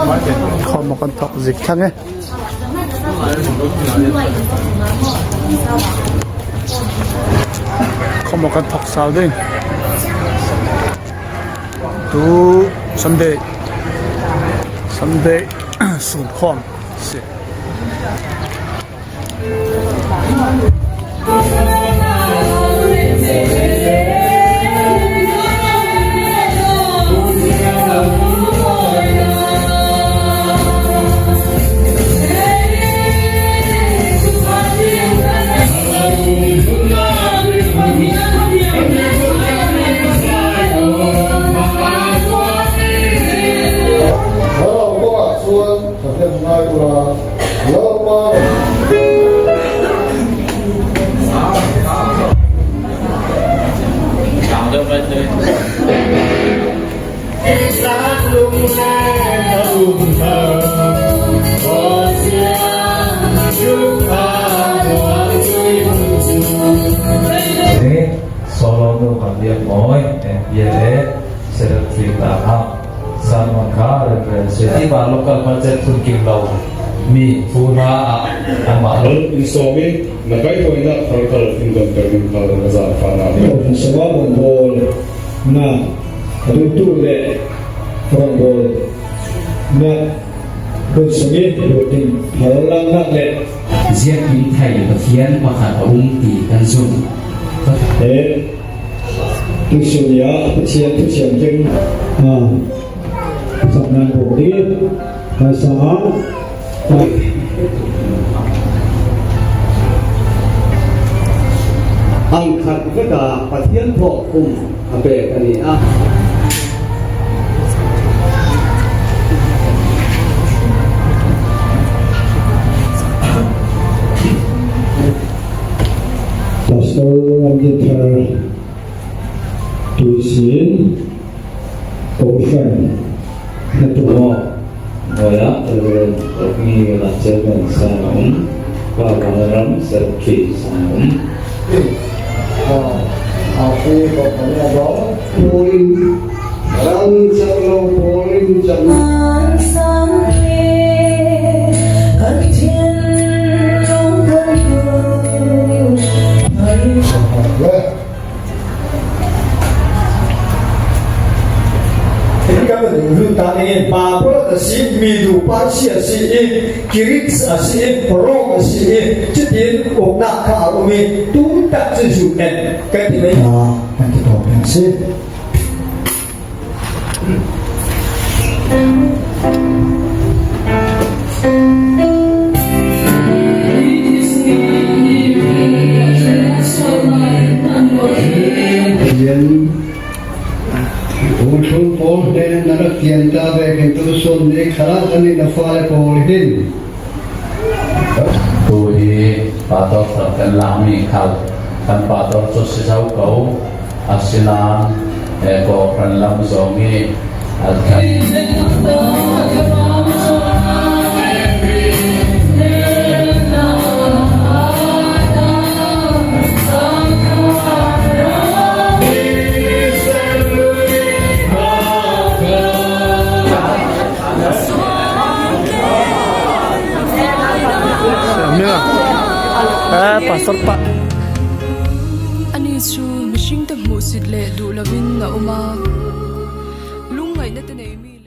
Khawm kan thawk zik thlang e. Khawm kan thawk sau ding. Tu Sunday Sunday sun khawm si. Solo nu kan biak mawi MPLA Secretary ta hang. Salmon kha remrel se. Tiva local budget phun kim lo mi phu hna ah anmah lo. In sawm i na kaihhruainak thar kal in donter ding kha na zaangfahnak nih. Sava bawngbawl na duhtu le rawngbawl nak hun sung i hlawhtling thar laknak le. Ziakin thei Pathian pakhat a um ti kan zumh. He Tuchun ah Pathian thuthiam tling sak nan bawk i hmaisa ah Ang khat veka Pathian thawk kum a pek a ni a. Pastor Ramdinthar Tuisin Kohhran hnathawh Hnuaiah Rev. Rokmi Chairman sang a um, Pa Vanram Secretary sang a um. Ram cak lo pawl in cak. Babel a si, Midu Persia a si i Greeks a si i Rome a si i cutin uknak kha a um i tu tak cu UN kan ti mei kan ti tawn a si. Pathian Uthul pawl hnen na rak kian ta ve kan tu son ni khala kan in a fale pawl hin Tu hi pastor thar kan lakmi khal kan pastor cu si zau ko. Asinain kawhhran lam zong hi al khat. Pastor pa. Ani chu mihringte hmuhsit leh duh lovin a awm a, lungngaihna te nei mi.